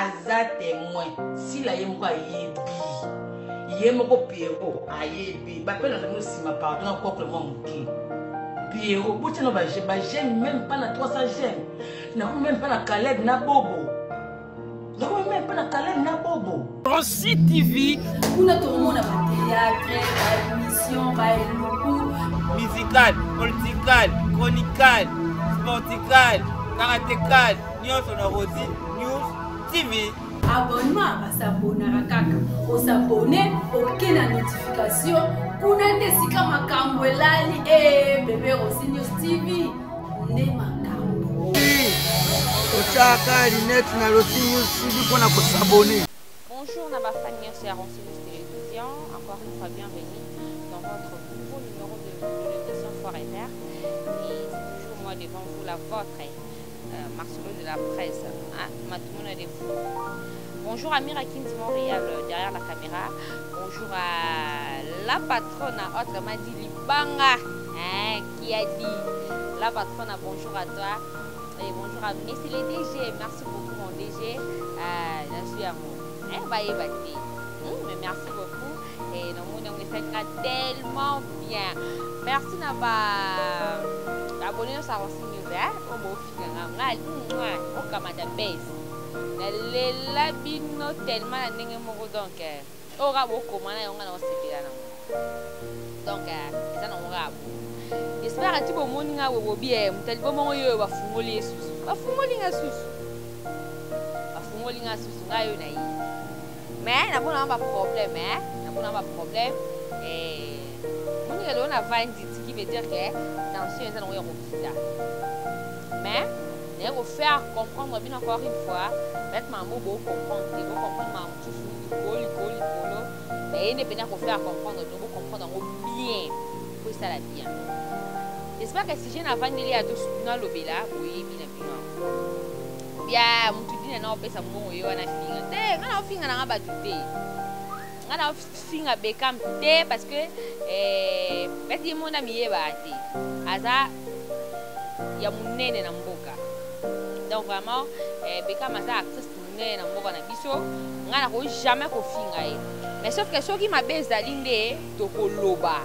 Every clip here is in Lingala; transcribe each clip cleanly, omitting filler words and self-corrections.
Aza temoin. Sila ye moko ayebi. Ye moko Pierrot ayebi. Ba pena na sima pardon na kokle mwa moke. Pierrot, botia na ba j'aime même pas na 300 j'aime. Nakomi même pas na Caleb na Bobo. Nakomi même pas na Caleb na Bobo. Rossy TV. Kuna tokomona ba théâtre, ba émission, ba eluku. Musical, political, chronical, sportical, karatécal, nyonso na Rossy News TV. Abonnement basabonaka kaka osabone oke na notification kuna nde esika makambo elali e eh, bebe Rossy News TV nde makambo. Otyaka linete na Rossy News TV mpo na kosabone. Bonjour na ba fan nyonso ya Rossy News Télévision, encore une fois bienvenue dans votre nouveau numéro de l'émission Forever. Et c'est toujours moi devant vous, la vôtre, Marcelo de la presse. Ah, Matumona de vous. Bonjour à Mira Kins Montréal derrière la caméra. Bonjour à la patronne, autrement dit Libanga, hein, qui a dit la patronne, bonjour à toi. Et bonjour à Messi le DG, merci beaucoup mon DG. Je suis à moi. Hein, bah, bah, mais merci beaucoup. Et nous, on est tellement bien. Merci d'avoir abonné à Rossy News. Hein? Oh, bon, finalement, oh, kamata base. Nalela bino tellement na ndenge moko donc oyo kaka bokoma na yango nga na osepela nango donc eza nango kaka bo j'espère ati bomoni nga boye bobi moto ya liboma ngo yoyo bafungoli ye susu bafungoli nga susu bafungoli nga susu nga yo na ye mais namona ba problème hein namona ba problème moninga lelo navandi ce qui veut dire que tension eza nango ya kokita mais naye kofaire comprendre bino encore une fois peut-être makambo bocomprendre te bocomprendre makambo mosusu likolo likolo likolo naye nde mpenza kofaire comprendre bino bocomprendre yango bien po esala bien. J'espère que sujet navandeli ya nalobela boyebi na bino yango bia motu dina na opesa mbongo ye wana finga te nga na ofinga nanga bato te nga na ofinga Beckham te parce que beti ye mona miyeba te aza ya monene na mboka donc vraiment Beckham aza actrice monene na mboka na biso nga nakoki jamais kofinga ye mais sauf que soki mabe ezali nde tokoloba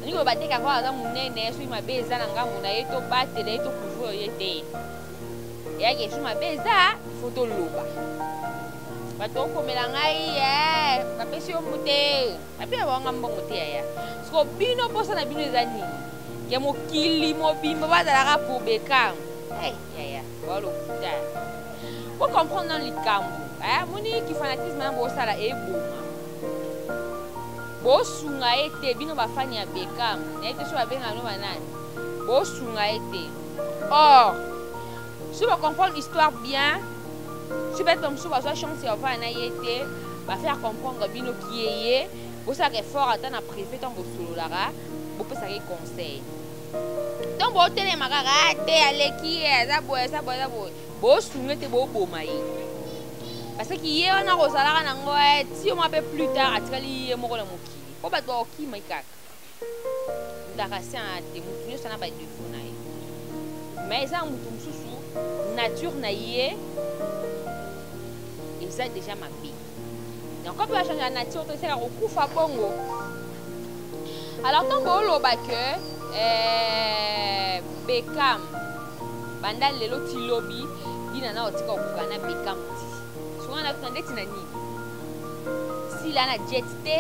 nalingi koloba te kaka aza monene soki mabe eza na ngambo na ye tobatela ye tocouvrir ye te eyaki esu mabe eza il faut toloba bato okomela ngai bapesi yo mute bape ya bawanga mbongo te yaya siko bino mposa na bino eza nini ke mokili mobimba bazalaka pour Beckham yaya balokuta bocomprendre nano likambo moni kifanatisme na bosala eboma bosunga ye te bino bafani ya Beckham naye te so babenga no banani bosunga ye te or si bocomprendre histoire bien si peut-être mosusu bazwa chance ya ovanda na ye te bafaire comprendre bino kie ye bosalaka effort ata na privé ntango bosololaka bopesaka ye conseil ntango botelema kaka te aleki ye aza boye aza boye aza boye bosunga te boboma ye parce que ye wana kozalaka nango ti yo mwa mpe plus tard atikali ye moko na mokili mpo bato bakokima kaka moto akasiana te motu nyonso na badefo na ye mais eza motu mosusu nature na ye eza déjà mabe donc mpe bachange ya nature to eseka kokufa bongo. Alors ntango oloba ke Beckham banda lelo ti lobi dina na otika kokoka na Beckham ti soki na tuna ndeti na nini sila na jet te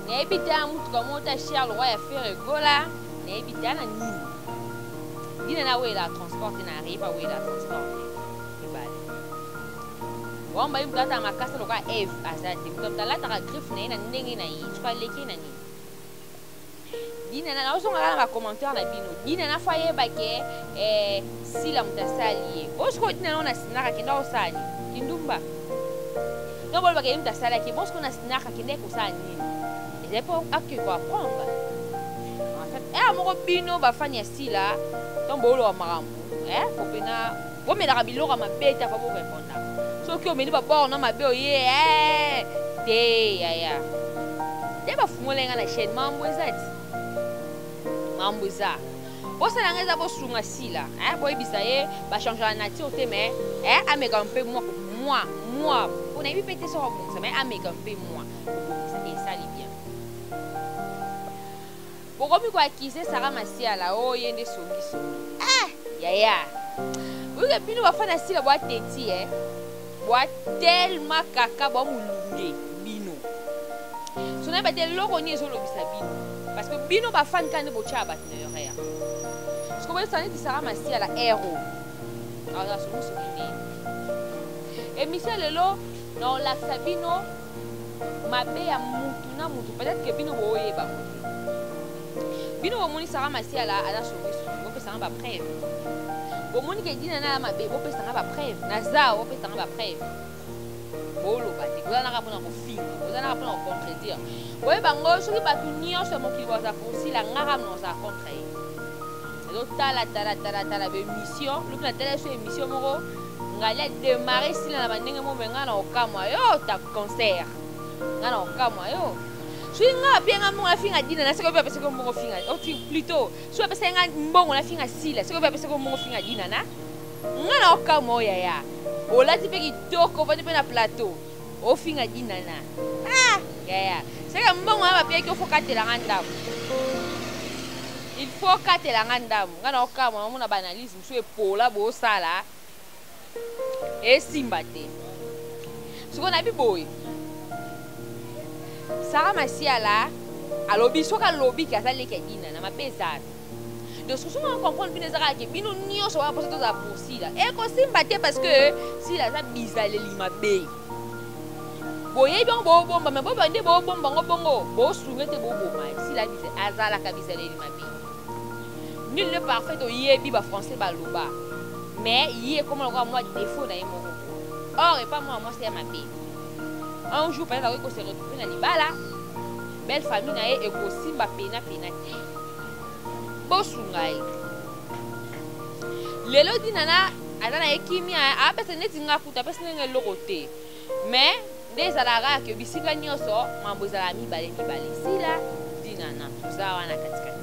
nayebi te ya mutuka moko ta cher lokwa ya Ferre Gola nayebi te na nini dina na wela transport te na arrive awela transport te mibale wamba ye moto alataka makasa lokola Eve aza te moto moto alataka griffe na ye na ndenge na ye soki aleki ye na nini dina na nazonga kaka na bacommentaire na bino dina na fo ayeba ke sila moto asali ye bo sikoyo dina nao na sinaka akenda kosala nini kindumba donc bolobaka ye moto asalaki bo sikoyo na sinaka akendaki kosala nini ezali mpo ake koapprendre en fait moko bino bafani ya sila ntango boloba makambo fo mpena bomelaka biloko ya mabe te afa borépondaka soki omeli babord na mabe oye te yaya te bafungola nga na chaîne mambo eza ti mambo eza. Posa na ngai eza bosunga Sila, hein, boyebisa ye ba changera nature te mais hein, ameka mpe mwa mwa mwa mpo nayebi mpe te soki abongisa mais ameka mpe mwa kobongisa esali bien. Bokomi ko accuser Sarah Masiala oh ye nde songi songi. Ah yaya. Oyoka bino ba fan ya Sila boa teti eh. Boa tellement kaka boa mulunge bino. So nayeba te eloko nini ezolobisa bino. Parce que bino ba fan kaka nde botyaka bato na erreur. Sikoyo boyebisa neti Sarah Masiala hero. Aza songi songi nini. Emission lelo na olakisa bino mabe ya mutu na mutu peut-être que bino boyeba ngo te bino bomoni Sarah Masiala aza songi songi bopesa nga ba preuve bomoni ke Dina na ya mabe bopesa nga ba preuve na za bopesa nga ba preuve boloba te boza naka mpona kofinga boza naka mpona kocontredire boyeba ngo soki bato nyonso ya mokili baza kosila nga kaka naozala contre ye ezotala tala tala tala baémission lobi natala so émission moko ngali a démarrer sila na bandenge mo me ngai na okamwa yo ta concert ngai na okamwa yo soki ngai apie ngai mbongo nafinga dina na soki ope apesaki mbongo finga plutôt soki apesaki ngai mbongo nafinga sila soki ope apesaki mbongo finga dina na ngai na okamwa oyo yaya olati mpe kitoko ofandi mpe na plateau ofinga dinana ah yaya seke mbongo wana bapeyaki ofo katela nga ndambo il faut katela nga ndambo nga na okamwa namona baanalyse mosusu epola bosala esimba te sikoyo nayebi boye sara masiala alobi soki alobi ke aza leki ya dinana mabe eza donc soki nga comprendre bino eza kaka ke bino nyonso wana mposa tozala pour sila ekosimba te parce que sila aza bizaleli mabe boyebi yango bobomba me boba nde bobomba yango bongo bosunge te boboma sila azalaka bizaleli mabe nul ne parfait toyebi bafrançais baloba mais ye ekoma lokola mwa défaut na ye moko or epa mwana mwasi ya mabe un jour peut-être akoki kose retrouver na libala belle famille na ye ekosimba pena pena te bosunga ye lelo dinana aza na ye kimia apesa neti nga kuta apesi ndenge eloko te mais nde ezalaka kaka ke bisika nyonso mambo ezalaka mibale mibale sila dinana toza wana katikati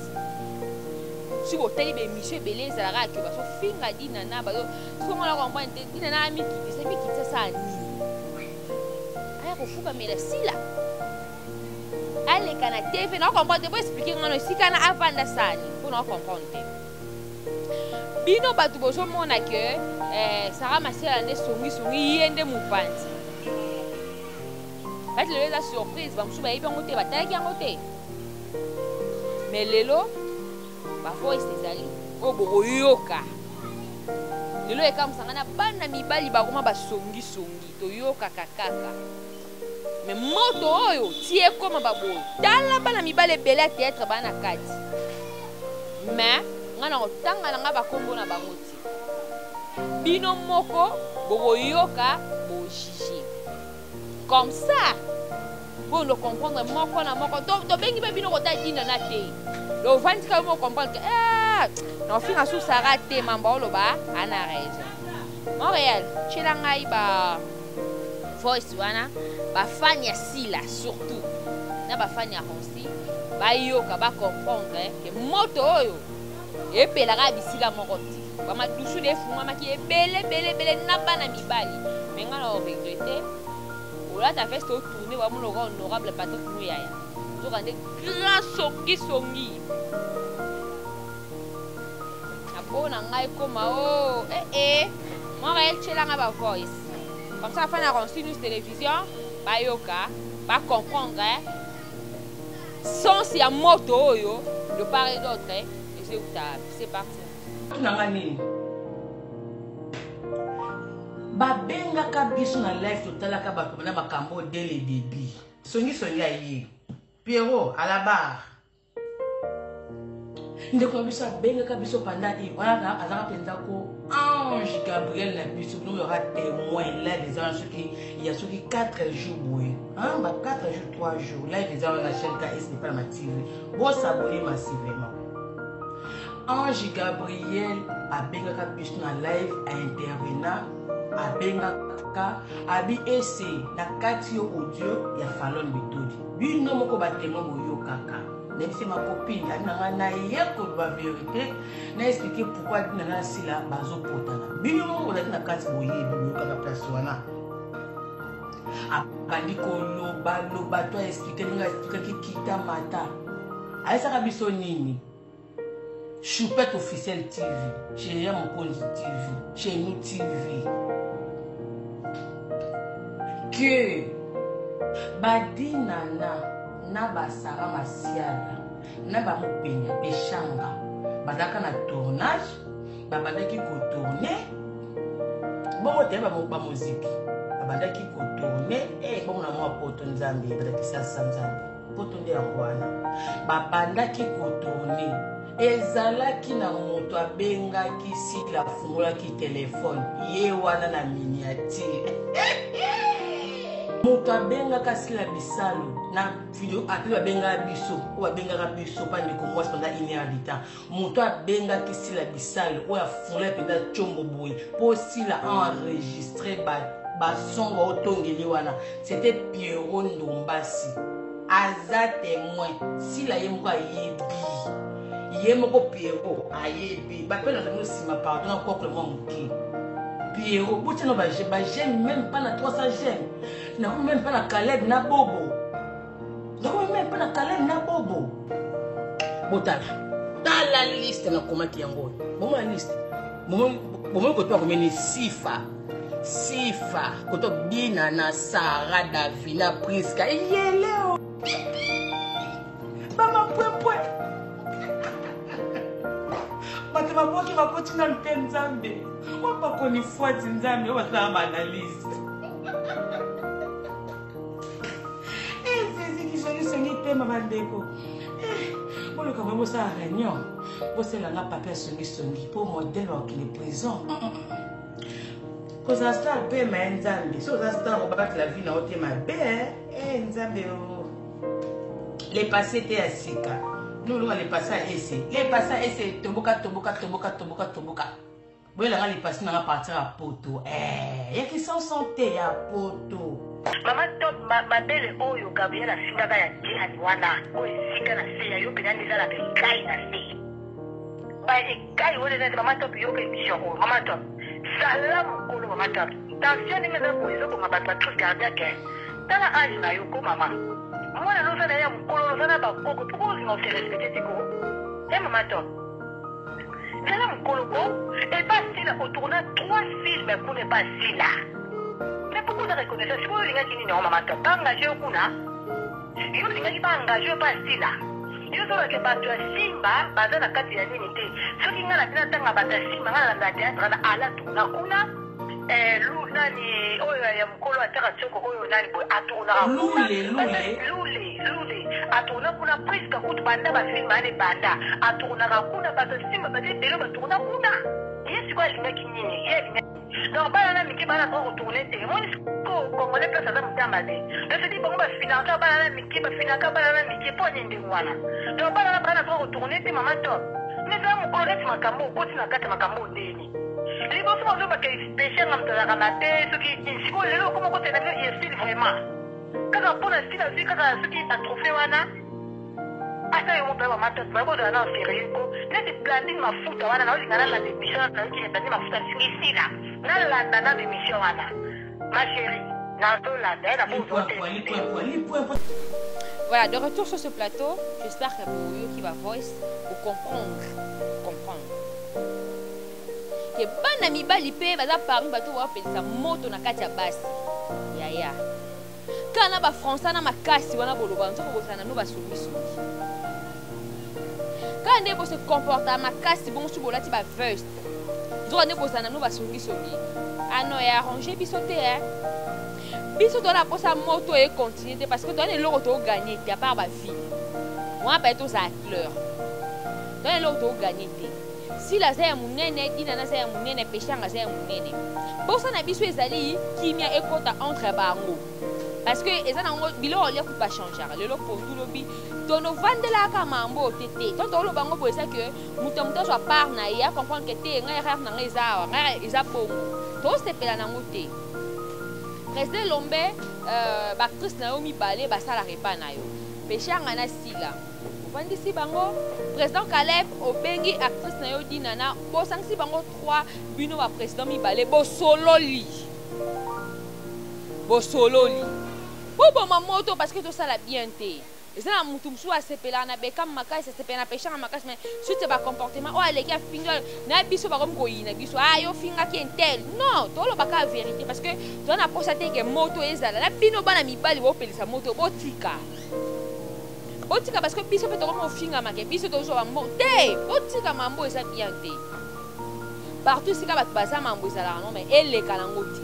soki botali baémission ebele ezalaka kaka ke bazofinga dinana bazo soki ngona comprendre te dinana amikitisa amikitisa sala nini aya kofukamela sila aleka na tv na comprendre te bo expliquer nga no esika na avanda sani mpo na comprendre te bino bato bozomona ke eh, sara masela nde songisongi ye nde mopanzi kati lelo eza surprise bamosusu bayebi yango te batalaki yango te mais lelo bavoice ezali oyo bokoyoka lelo ekamwisa ngai na bana mibali bakoma basongisongi toyokaka kaka me moto oyo ti ekoma baboye tala bana mibali ebele ya théâtre baa na kati me ngai na kotanga na ngai bakombo na bango ti bino moko bokoyoka bojuge comme ça bondo comprendre moko na moko tobengi mpe bino kota dina na te lovandi kaka moko comprendre ke eh, naofinga su sara te mamba oloba ana raison montréal tyela ngai ba voice wana bafani ya sila surtout na bafani ya ronsi bayoka bacomprendre ke moto oyo epelaka bisika moko te bamadusu de efungwamaki ebele ebele ebele na bana mibali me ngai na oregrete olata veste otourne bamona oka honorable patrick muyaya nzoka nde grand songisongi abo na ngai ekoma o oh, ee eh, eh. montréal tyelanga ba voice comme ça afana ronsi news télévision bayoka bacomprendre eh? sens ya moto oyo de part et d'autre eh? ezeuta c'est parti tuna nga nini babengaka biso na live totalaka bato na makambo dès le début songisongi aye pierrot à la barre ndeko na biso abengaka biso panda i wana azalaka mpenza ko ange gabriel na biso bino yaka témoin live eza wana soki ya soki 4 jours boye ba 4 jours 3 jours live eza wana na chaîne ks epa na matv bosabone massivement ange gabriel abengaka biso na live aintervena abengaka abi ese na kati yo audio ya falon bitodi bino moko batemoin boyokaka. Nayebisi ma copine abi na ngai naye koloba verité, na expliquer pourquoi Dina na Sila bazopotana. Bino moko bozalaki na kati, boyebi, boyokaka place wana. Abandi kolobaloba to aexplike ndenge aexplikaki kita mata, ayesaka biso nini. Choupette Officiel TV, chez Ya Mokonzi TV, chez nous TV, que badinana na basara masiala na bamopenya peshanga bazalaka na tournage, babandaki kotourne bongo te, bamoziki babandaki kotourne eh, bongo na mwa poto. Nzambe bazakisasa, Nzambe poto nde yango wana babandaki kotourne. Ezalaki na moto abengaki Sila, afungolaki telefone ye wana na miniature. Moto abengaka Sila Bisalo na video apele, babengaka biso oyo babengaka biso mpa ndeko mwasi pendant une heure du temps. Moto abengaki Sila Bisalo oyo afungolaki mpenza tiombo boye mpo Sila enregistre bason baotongeli wana, c'était Pierrot Ndombasi, aza témoin. Sila ye moko ayebi, ye moko Pierrot ayebi. Bapele na bino nsima, pardon, na kokle mwa moke. Pierrot, botia no baj'aime, même pas na 300 j'aime. Nakomi même pas na Caleb na Bobo, nakomi même pas na Caleb na Bobo. Botala, tala liste nakomaki yango oyo. Bomona liste, bomoni koto bakomeni Sifa, Sifa koto Dina na Sara, Davina, Priska, yeleo bamapwepwe, bato babwaki bakoti nanu te. Nzambe oyo bakoni fwati, Nzambe oyo basalaka baanalyse ezeziki songisongi pema. Bandeko, boluka boye, bosala réunion, bosalelanga papier ya songisongi mpo modele bakokende prison. Kozala star pema ya Nzambe, so oza star, obatela vie na yo te mabe. E Nzambe o le passé te ya sika nolonga le passé ya ese, le passé ya ese. Tomboka, tomboka, tomboka, tomboka, tomboka. Boyelanga le passé nanga partir ya poto, eh, ya kisanson te, ya poto. Mama Top, mabele oyo Gabriel afingaka ya Diane wana, oyo esika na se ya yo mpenza nde ezalaka ekai na se, ba ekai wana eza te. Mama Top, yoka émission oyo. Mama Top, sala mokolo. Mama Top, tension ndenge eza boye ezoboma bato ba crise cardiaque. Tala age na yo ko, mama. Mwana noza na ye ya mokolo, oza na bakoko, poko ozinga ose respecte te ko. E mama Top, zala mokolo ko. Epa Sila otourna trois films kuna epa Sila, mais pourquoi oza reconnaissant? Sikoyo olingaki nini yango, mama Top? Baengage yo kuna, yo olingaki baengage yo epa Sila. Yo ozolake bato ya Simba baza na kati ya nini te. Soki ngai na bino atanga bato ya Simba, ngai nalanda théâtre na ala tourna kuna. Lu nani oyo ya mokolo atiaka tioko oyo nani boye atournaka kuna? Lule, Lule. Lule, Lule atourna kuna. Presque kutu banda bafilme wana ebanda, atournaka kuna. Bato ya Simba baza ebele batourna kuna. Ye sikoyo alingaki nini? Ye alingaki donc bana na mike bana droit kotourne te. Emoni sikoyo Congolais place aza motamba te. Donc cedi bango bafinaka bana na mike, bafinaka bana na mike mpo ani ndenge wana. Donc bana na bana droit kotourne te. Mama Top, mais eza mokolo neti makambo okoti na kati ya makambo oyo ndeni. Liboso bazobaka spécial na moto azalaka mabe. Soki sikoyo lelo okoma okotela bino Ursule, vraiment kaka mpona style azwi kaka soki batrophée wana, ata yo mobali. Mama Top, bakozala na sérieux ko. Neti Blandine Mafuta wana, naolinga nalanda émission, nayoki Blandine Mafuta afingi Sila, nalanda nano émission wana. Ma chérie, nazolanda ye na bozwa te. Voilà, de retour sur ce plateau, j'espère que vous qui va voice pour comprendre, comprendre. Que bana mibali pe baza parmi bato bapelisa moto na kati ya basi. Yaya. Kana ba français na makasi wana boloba nzoko bozana no basongisongi. Kana nde bo se comporta makasi bongo su bolati ba veste. Nzoko nde bozana no basongisongi. Ah non, ya arranger biso te hein. Biso toza na mposa moto econtinue te parce que toza na eloko toganye te à part bavie wana paye tozala clair, toza na eloko toganye te. Sila aza ya monene, Dinana aza ya monene, Peshanga aza ya monene. Mposa na biso ezali kimia ekota entre bango parce que eza nango biloko olia kutu bachangeaka lelo pondu lobi tonovandelaka mambo te te. To toloba yango boye, eza ke moto ya moto azwa part na ye, acomprendre ke te, ngai erreur na ngai eza awa, ngai eza bongo, tosepela nango te. Président Elombe, baactrice na yo mibale basalaka epai na yo, Peshanga na Sila. Ovandisi bango, président Caleb obengi actrice na yo Dinana, bosangisi bango 3 bino ba président mibale bosololi. Bosololi. Boboma moto parce que tosala bien te. Eza na mutu mosusu asepelaka na Beckham makasi, asepelaka na Peshanga makasi, mais suite ya ba comportement oyo aleki afinga na biso bakomi koyina biso. Ah yo fingaki intel. Non, toloba kaka vérité parce que toza na posa te ke moto ezala na bino bana mibali bopelisa moto botika. Botika parce que biso pe tokomi kofingama ke biso tozwa ba mbongo te. Botika mambo eza bien te. Partout esika bato baza mambo ezalaka non mais eleka nango te.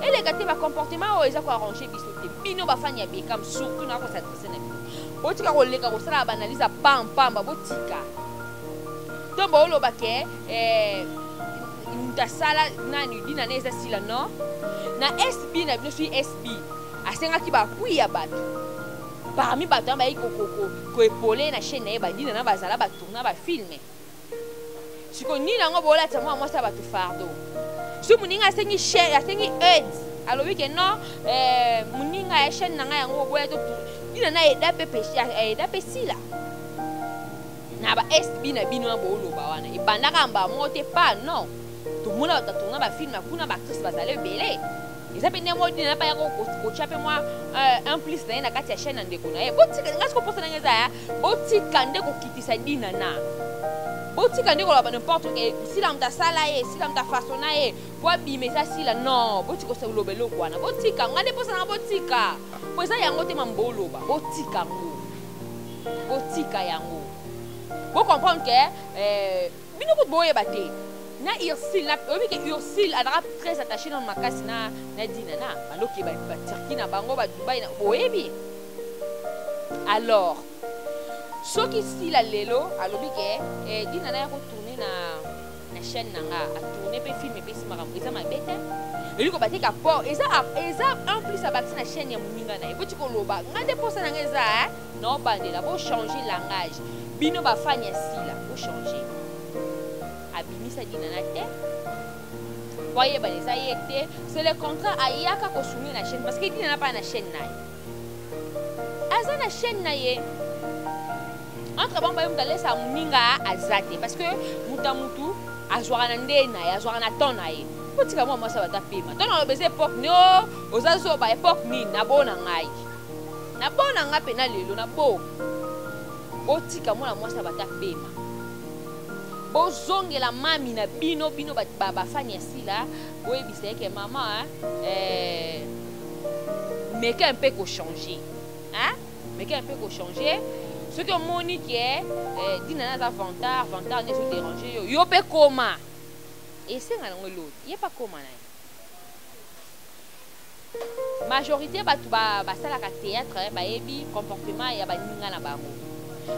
Eleka te ba comportement oyo eza ko arranger biso te. Bino ba fan ya Beckham surtout na ko s'adresser na bino. Botika koleka kosala ba analyse ya pam pamba botika. Donc boloba ke eh moto asala nani dina na eza sila non na SB na bino soki SB asengaki ba appui ya bato parmi bato wana bayaki koepole na chaîne na ye badina na bazala batourna bafilme sikoyo nini yango bolatisa mwana mwasi ya bato fardeau soki moninga asengi chaîne asengi aide alobi ke non eh, moninga ya chaîne na ngai yango oboya to dina na aida mpe aida mpe sila na ba sb na bino wana booloba wana ebandaka mbala moko te pa non tomona bato batourna bafilme kuna baactrice bazali ebele eza mpe ndenge moko dina na yako kotya mpe mwa euh, un plus na ye na kati ya chaîne ya ndeko na ye botika nga siko mposa ndenge eza ya botika nde kokitisa dina na botika nde koloba n'importe que sila moto asala ye sila moto afasona ye po abima eza sila non botika koloba eloko wana botika nga nde mposa nanga botika po eza yango te mambo oloba botika yango botika yango bocomprendre ke eh, bino kutu boyeba te na Ursule na oyebi ke Ursule azalaka très attaché na makasi na na Dina na baloki ba, ba Turquie na bango ba Dubaï na boyebi alors soki sila lelo alobi ke eh, Dina na ya ko tourner na na chaîne na nga a tourner pe film epesi makambo eza mabe te elingi kobateka po eza eza en plus abakisi na chaîne ya moninga na ye boti koloba nga nde mposa na nga eza eh? Naobandela bo changer langage bino ba fan ya sila bo changer abimisa dinana te po ayebana eza ye te c'est le contraire ayaka kosungi na chaîne parce que dinana pa na chaîne na ye aza na chaîne na ye entre bango baye moto alesaka moninga aza te parce que moto ya motu azwaka na nde na ye azwaka na temps na ye botika mwa mwasi abata pema ntango naloba eza epoque nini oh, oza zoba epoque nini nabona ngai na bo na nga pena lelo na bo botika mwana mwasi abata pema bozongela mami na bino bino bafani ya sila boyebisa ye ke mama eh, meka mpe kochanger hein? meka mpe kochanger soki omoni ke eh, dina na aza vantard vantard nde ezoderange yo yo mpe koma esenga nango eloti ye mpe akoma na ye Majorite batu ba basalaka theatre bayebi comportement ya baninga na bango.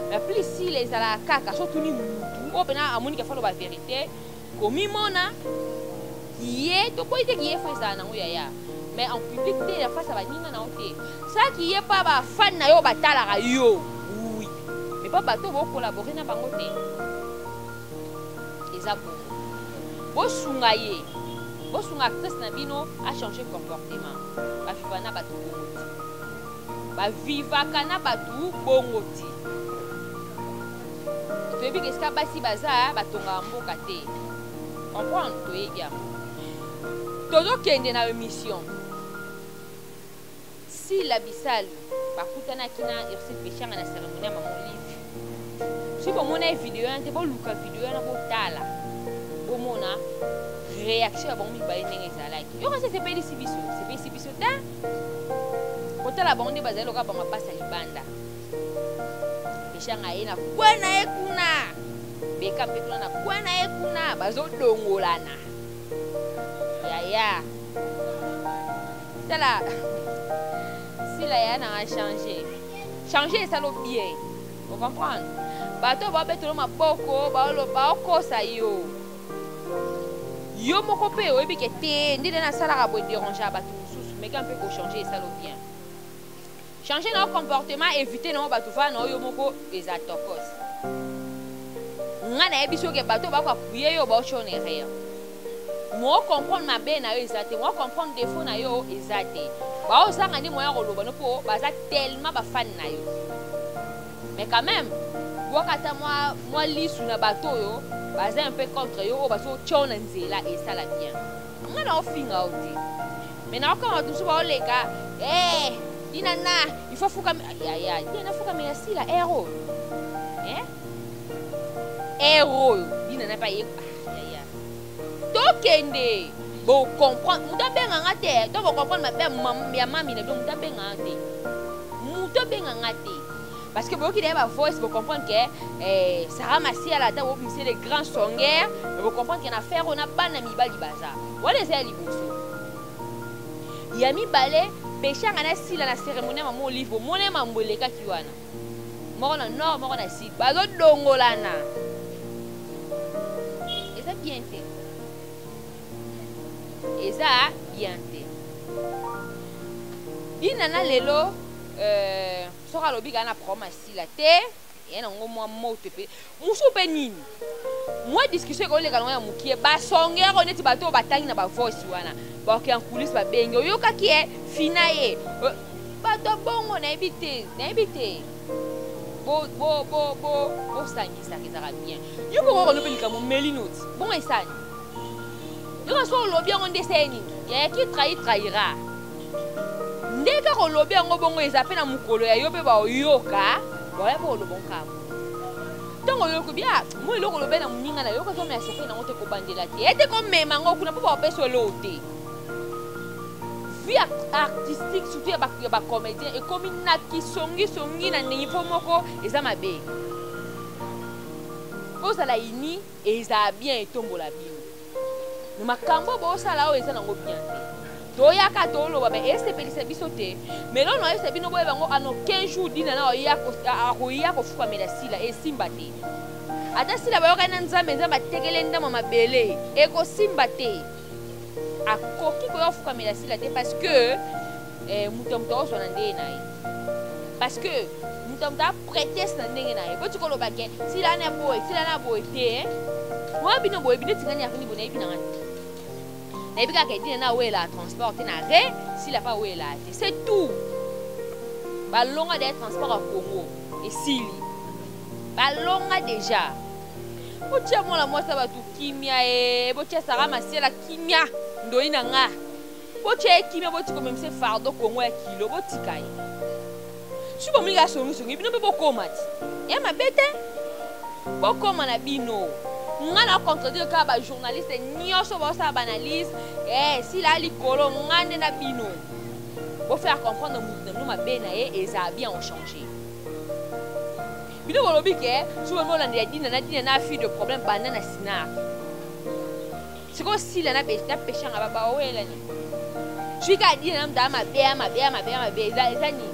Mais plus sila ezalaka kaka so tuni mutu oyo pena amoni ke falo ba verite komimona ye toboyi te kiye fo ezala nango yaya mais en public te na face ya baninga na yo te sa kiye pa ba fan na yo batalaka yo oui mais pa bato bo collaborer na bango te eza bongo bosunga ye bosunga actrice na bino a changer comportement baviva na bato bongo te bavivaka na bato bongo te toyebi ke esika basi baza batongaka mboka te comprendre toyebi yango tozokende na émission Sila Bisalu bakutanaki na Ursule Peshanga na ceremonie ya Mama Olive. Soki bomona ye video wana te, boluka video wana botala. Bomona réaction ya bango mibale ndenge ezalaki. Yo kasi esepelisi biso, esepelisi biso te. Kotala bango nde bazali lokola ba mapasa libanda. Peshanga ye na kwe na ye kuna. Beka mpe kuna na kwe na ye kuna bazodongolana. Yaya. Tala sila ya na changer. Changer esalo bien. O comprendre? Bato ba betelo maboko, ba lo ba okosa yo. Yo moko pe oyebi ke te nde na salaka boye déranger bato mosusu, mais quand pe ko changer esalo bien. Changer na comportement, éviter na bato va na yo moko eza tokos. Nga na yebi soki bato ba ko appuyer yo ba otyo na erreur. Mo comprendre mabe na yo eza te, mo comprendre défaut na yo eza te. Ba ozanga nde moyen koloba no po baza tellement ba fan na yo. Mais quand même, bwaka ata mwa mwa lisu na bato oyo baza un peu contre yo oyo bazotya yo na nzela esala bien. Nga na ofinga yo te. Mais na okanga bato mosusu baoleka, eh, dinana, il faut fuka yaya, dinana fukamela sila ero. Eh? Ero oyo, dinana pa ye ah, yaya. Tokende bo comprendre, moto abenga nga te, to bo comprendre mabe ya mami na bino, moto abenga nga te. Moto abenga nga te. Parce que boyoki deja ba voice bo comprendre que eh, Sarah Masiala ata bobimisi le grand songer, mais bo comprendre que na affaire oyo na bana mibali baza. Wana eza ya liboso. Ya mibale, Peshanga na Sila na cérémonie ya Mama Olive, bomona mambo elekaki wana. Moko na nord, moko na sud. Bazodongolana. Eza bien te. Eza bien te. Dina na lelo euh, soki alobi kaka na problème asila te ye nango mwa moto mpe mosusu mpe nini mwa discussion ekoleka nango ya mokie basongero neti bato oyo batangi na bavoice wana baoke en coulisse babengi oyokaki ye fina ye bato ya bongo nayebi te nayebi te bosangisaka ezalaka bien yo moko okolobi likambo meli noti bongo esani yoka so olobi yango nde esali nini yaya ki trahi trahira nde kaka olobi yango bongo eza mpe na mokolo ya yo mpe baoyoka baya mpe oloba nkambo ntango oyoki bia mwa eloko olobi na moninga na yoka zomela sepe nango te kobandela te ete komema yango kuna mpo baopesa eloko te vie artistique surtout ya bacomédien ekomi na kisongisongi na niveau moko eza mabe bozala ini ezala bien etombola bino me makambo bosala oyo eza nango bien te toyaka toloba me esepelisa biso te me lelo nayebisa bino boyeba yango ano 15 jours dina na akoya kofukamela sila esimba te ata sila bayokani na nzambe nzambe atekele ndambo ya mabele ekosimba te akoki koya kofukamela sila te parce que eh, moto ya moto akozwa na ndenge na ye parce que moto ya moto apretese na ndenge na ye boti koloba ke sila na boye sila na boye te wana bino boyebi neti ngani afandi boye nayebi nanga te nayebi kaka edina na awela transport te na re sila mpe awela te c'est tout balonga deya transport ya congo esili balonga deja botia mwana mwasi ya bato kimia e botia sara masiela kimia ndoi na nga botia ye kimia botika omemisa fardo kongo ya kilo botika ye soki bomoni kaka songisongi bino mpe bokoma ti ya mabe te bokoma na bino nga na contredire kaka bajournaliste nyonso baosala baanalyse eh, sila likolo nga nde na bino bofaire comprendre motu na bino mabe na ye ezala bien ochange bino bolobi ke soki bomi olandela dina na dina na fille de problème banda na sinar sikoyo sila na peshanga babawela nini soki kaka dina na moto ya mabe ya mabe ya mabe ya mabe eza eza nini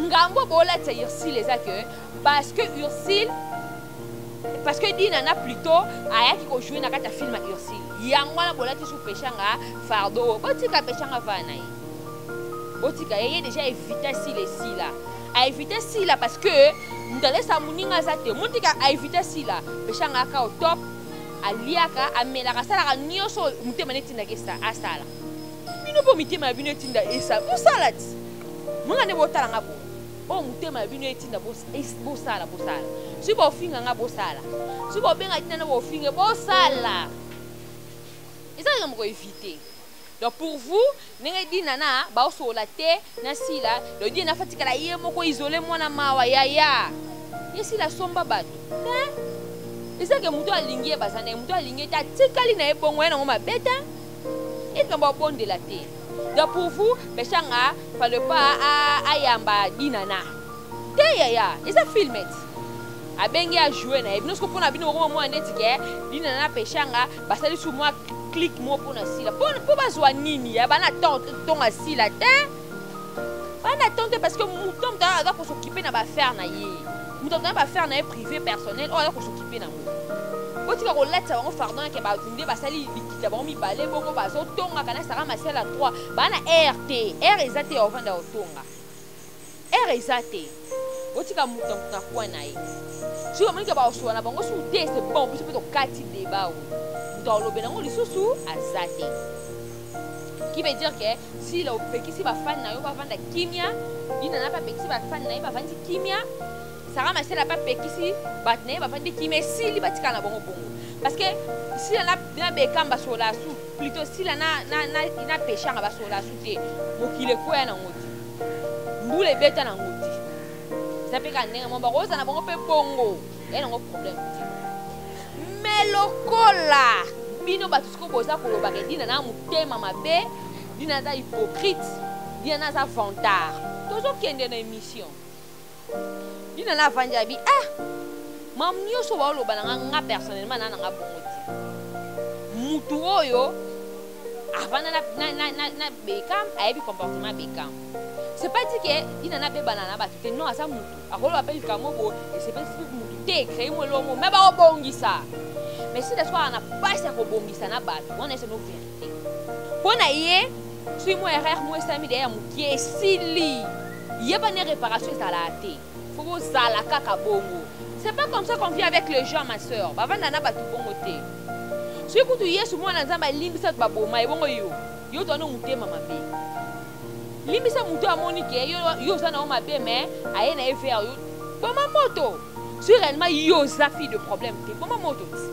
ngambo bolatisa ursile eza ke parce que ursile parce que dina na plutôt ayaki kojoue na kati ya film ya ursile yango wana bolati su peshanga fardo botika peshanga vaa na ye botika ye ye déjà evita sila esila aevite sila parce que moto alesa moninga aza te motika aevite sila peshanga aka au top aliaka amelaka asalaka nyonso motema na etindaka asala bino mpo mitema ya bino etinda esala bosala ti monga nde botala nga boye oyo motema ya bino etinda bosala bosala soki bofinga nga bosala soki bobenga tina na bofinge bosala eza likambo koevite donc pour vous ndenge dina na baosolola te na sila donc dina afatikala ye moko isole mwana mawa yaya ye sila asomba bato te eza ke moto alingi ye baza na ye moto alingi ye te atikali na ye bongo ye nango mabe te ye likambo abondela te donc pour vous peshanga fallait pas ayamba dina na te yaya eza film ti abengi ajoue na ye bino siko mpona bino bokoma mwana ndeti ke dina na peshanga basali su mwa clique moko mpona sila mpo bazwa nini ya bana ntongo asila te bana temps te parce que moto moto aza kosokipe na baaffaire na ye moto aza na baaffaire na ye privé personnel oyo aza kosokipe nango botika kolatisa bango fardon yake bato nde basali likita bango mibale bongo bazotongaka na sara masiala 3 bana r te r eza te ya ovanda kotonga heure eza te botika moto na moto na coin na ye soki bamoni ke bakosola na bango suku te c'est bon biso mpe tokati débat oyo moto akolobela yango lisusu aza te qui veut dire que sila opekisi bafani na yo bavanda kimia dina na mpe apekisi bafani na ye bavandi kimia. Sara Masela pa pekisi bato na ye bavandi kimia esili batikala na bango bongo parce que sila na, na Beckham basola su plutôt sila na, na, na, na Peshanga basola su te mokili ekweya nango te mbula ebeta nango te eza mpe kaka ndenge moko bakozala na bango mpe bongo ya nango problème te me lokola bino bato sikoyo boza kolobaka edina na motema mabe dina aza hypocrite dina na aza vantard tozokende na émission dina na avandi abi ah mam nyonso baoloba na nga nga personnellement na nanga bongo te mutu oyo avanda na, na, na, na, na bekam ayebi comportement bekam c'est pas dit que dina nabebana na bato te non aza mutu akoloba mpe likambo boye esepelisi mpe mutu te ecree mo elongo me bakobongisa mais si daswaka na mpasi ya kobongisa na bato wana ese no verité mpo na ye soki mwa erreur mo esalami deya ya mokie esili yeba ne réparation ezalaka te fo bozala kaka bongo c'est pas comme ça qu'on vit avec les gens ma soeur bavanda na bato bongo te soki kutu yesu mwana nzambe alimbisa bato baboma ye bongo yo yo toano motema mabe limbisa moto amoni ke yo, yo oza na yo mabe mais aye na ye vers yo boma moto si réellement yo oza fille de problème te boma moto ti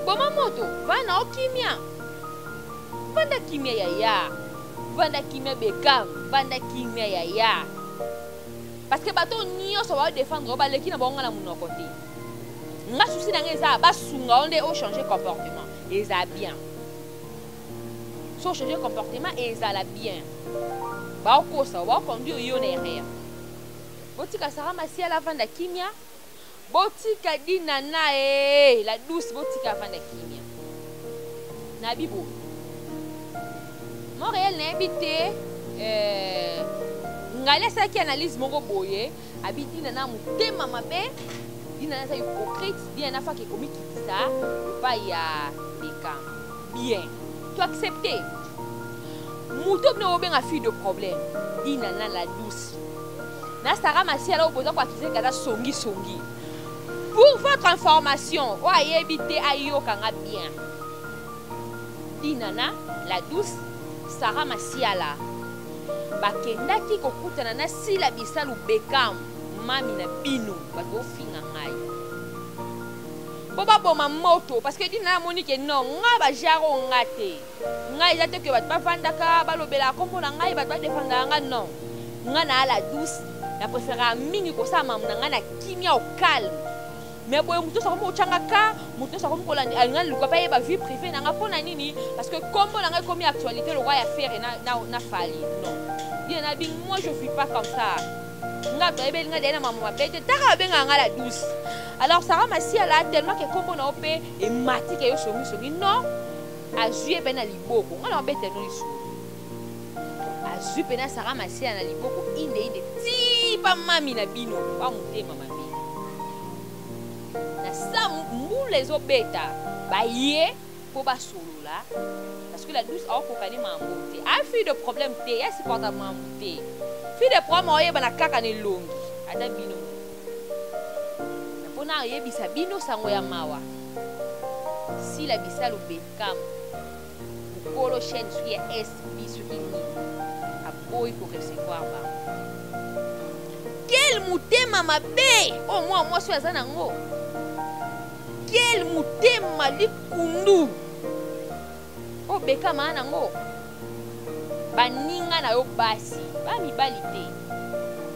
boma moto vanda na yo kimia vanda kimia yaya vanda kimia bekam vanda kimia yaya parce que bato nyonso baodefendre yo baleki na bango nga na monoko te nga susi na nga eza basunga yo nde ochange comportement eza bien so changer comportement ezala bien baokosa baoconduire yo na erreur botika sara masiala avanda kimia botika dinana e eh, la douce botika avanda kimia na bibo montréal nayebi te eh, ngali asalaki analyse moko boye abi dinana motema mabe dinana aza hypocrite dinana faki ekomikitisa epai ya beka bien to accepte moto bino obenga fille de problème dinana la douce na sara masiala oyo boza koakize kaza songi songi pour votre information oyo ayebi te ayoka nga bien dinana la douce sara masiala bakendaki kokutana na sila bisalu bekam mami na bino bato bofinga ngai mpo baboma moto parce que dina amoni ke non nga bajaro nga te ngai eza te ke bato bavandaka balobelaka nkombo na ngai bato badefandaka nga non nga na la douce na préféraka mingi kosala mamu na ngai na kimia au calme mais boye moto nyonso akomi kotyanga ka moto nyonso akomi kolanda alinga luka mpe ayeba vie privée na nga mpo na nini parce que nkombo na ngai ekomi actualité lokwa ya fere na, na, na fali non dina na bi moi je vis pas comme ça nga bato ayebeli nga deya na mama mabe te taka babengaka nga la douce alors sara masiala tellement ke nkombo na yo mpe emati ke yo songisongi non azwi ye mpe na liboko nga na babeta no lisolo azwi mpe na sara masiala na liboko inde inde ti pa mami na bino pa motema mabe na sa mbula ezobeta baye mpo basolola parce que la douce aokoka ne mambo te a fille de problème te ya supporta mambo te fille de problème aoyebana kaka na elongi ata bino na mpo na ayebisa bino sango ya mawa sila bisalu bekam mokolo chaîne soki ya sb soki nini aboyi korecevoir bango quel motema mabe oyo mwa mwasi oyo aza nango Quel mutema likundu oyo bekama nango baninga na yo basi ba mibali te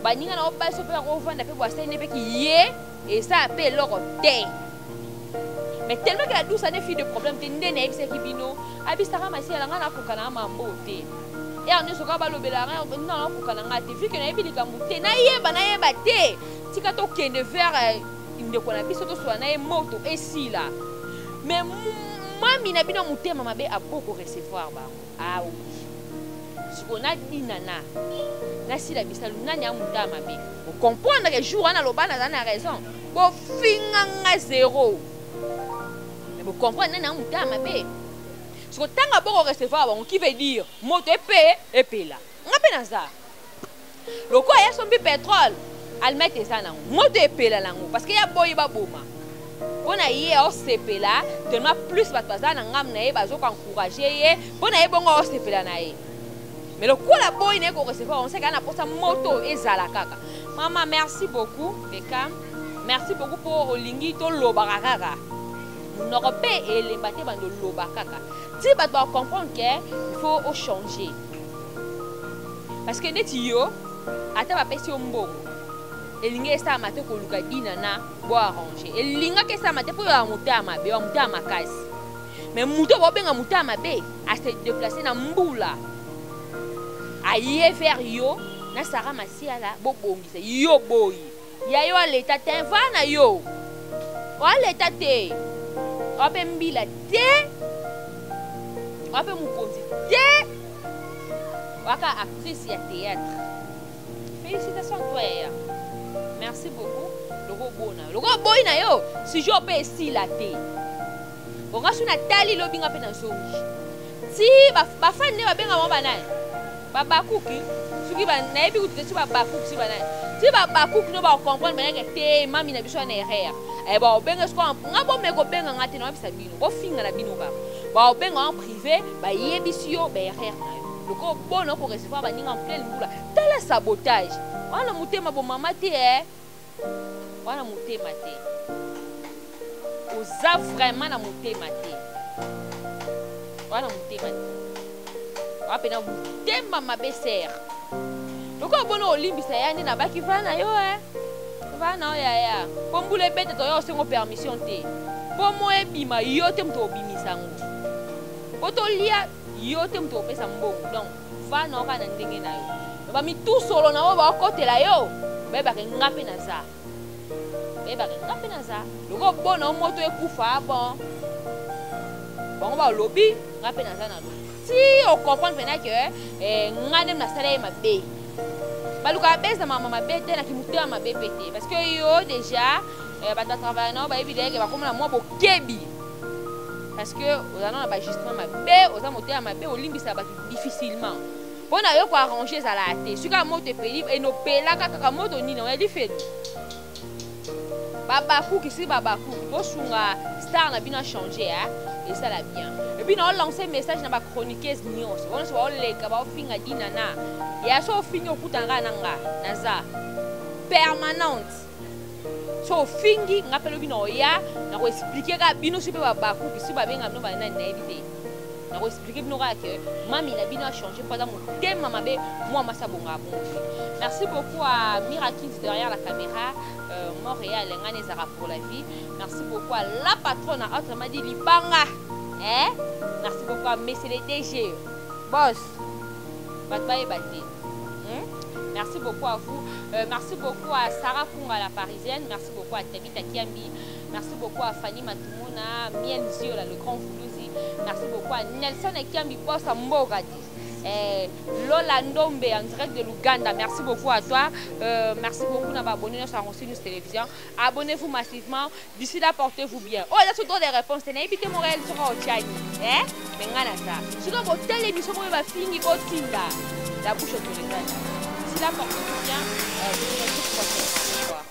baninga na yo basi mpe akovanda mpe bwasali nde mpe kiye esala mpe eloko te mais tellement que la douce ane fille de problème te nde nayebisaki bino abisaka masiala ngai nakoka na mambo te ere nyonso kaka balobela ngai nakoka na ngai te vu que nayebi likambo te nayeba nayeba te tika tokende vers euh, ndeko na biso tosola na ye moto esila mais mami na bino motema mabe aboko recevoir bango awi ah sikoyo nadinana nasila bisalu nani amotama mabe ocomprendre ke jour wana aloba naza na raison bofinga nga zero mais bocomprendre nani amotama mabe sikoyo ntango aboko recevoir bango qui veut dire moto epe epela nga mpe naza lokola ye asombi pétrole almete eza nango moto epela nango parce que ya boyi baboma mpo na ye aosepela tellement plus bato baza na ngambo na ye bazoka encourage ye mpo na ye bongo aosepela na ye mais lokola boyi na ye korecevoir on sait kaka na mposa moto ezala kaka Mama merci beaucoup Beckham. Merci beaucoup po olingi tolobaka kaka. Monoko mpe elemba te bando loba kaka. Ti bato ba comprendre que il faut o changer. Parce que neti yo ata bapesi yo mbongo elingi esalama te koluka dinana bo arranger. Elingaki esalama te mpo yo ya motema mabe, ya motema makasi. Mais moto bobenga motema mabe a se déplacer na mbula. Aye vers yo na Sarah Masiala bobongisa yo boyi ya yo aleta te va na yo oaleta te oa mpe mbila te oa mpe mokonzi te oaka actrice ya théâtre. Félicitations à toi yaya, merci beaucoup. Loko obona loko oboyi na yo sujet mpe esila te onga so natali lobi nga mpe nazongi ti bafani nde babenga bango banani babakuki soki nayebi kutu te soki babakuki soki banani ti babakuki no bacomprendre bayeke te mami na biso wana erreur eh, baobenga siko nga bomeka obenga nga te nayebisa bino bofinga na bino kaka baobenga en privé bayebisi yo baerreur na yo loko obona okorecevoir baninga en pleine mbula tala sabotage wana motema bomama te eh. Wana motema te. Oza vraiment na motema te. Wana motema te. Wana pena motema mabe ser. Lokola bono olimbisa ya nde nabaki va na yo eh. Va na yo yaya. Po mbula ebeta toya osengo permission te. Po mo ebima yo te moto obimisa yango. Po tolia yo te moto opesa mbongo. Donc va na yo kaka na ndenge na yo. Ba mitusolo na oyo bakotela yo bayebaka nga mpe naza bayebaka nga mpe naza loko bona moto ekufa bon bango balobi nga mpe naza na lobi ti ocomprendre mpena ke eh, nga nde nasala ye mabe balukaka beza mama mabe te na kimotema mabe mpe te parce que yo déjà eh, bato batravaille nao bayebi deyeke bakoma na mwa bokebi parce que oza nao na bajustement mabe oza motema mabe olimbisa bato difficilement mpo na yo koarrange ezalaka te soki kaka moto epeli enopelaka kaka moto nini yango elifeli babakuki soki babakuki bosunga star na bino achange eh? esala bien epuis na olance message na bachroniqueuse nyonso bango nyonso baoleka baofinga dinana ya so ofingi okutana kaka na nga naza permanente so ofingi nga mpe lobi na oya na koexplike kaka bino soki mpe babakuki soki babenga bino banani nayebi te nako expliquer bino kaka que mami na bino a changer po aza motema mabe mwa mwasi abongaka bongo te. Merci beaucoup à Mira Kings derrière la caméra, euh, Montréal ngani ezalaka pour la vie. Merci beaucoup à la patronne autrement dit Libanga. Hein? Merci beaucoup à Monsieur le DG. Boss. Bato bayeba te. Hmm? Merci beaucoup à vous. Euh, merci beaucoup à Sarah Kunga la parisienne. Merci beaucoup à Tabitha Kiambi. Merci beaucoup à Fanny Matumona, Miel Ziola, le grand Voulouzi. Merci beaucoup à Nelson Ekiambi, boss à Mbogadi. Eh, Lola Ndombe en direct de l'Ouganda. Merci beaucoup à toi. Euh, merci beaucoup d'avoir abonné sur Ronsi News Télévision. Abonnez-vous massivement. D'ici là, portez-vous bien. Oh, il y a surtout des réponses. C'est invité Montréal sur Tchani. Eh? Mais ngana ça. Si vous avez telle émission, vous avez fini, La bouche autorisée. D'ici là, portez-vous bien. Euh, je vous retrouve prochainement. Au revoir.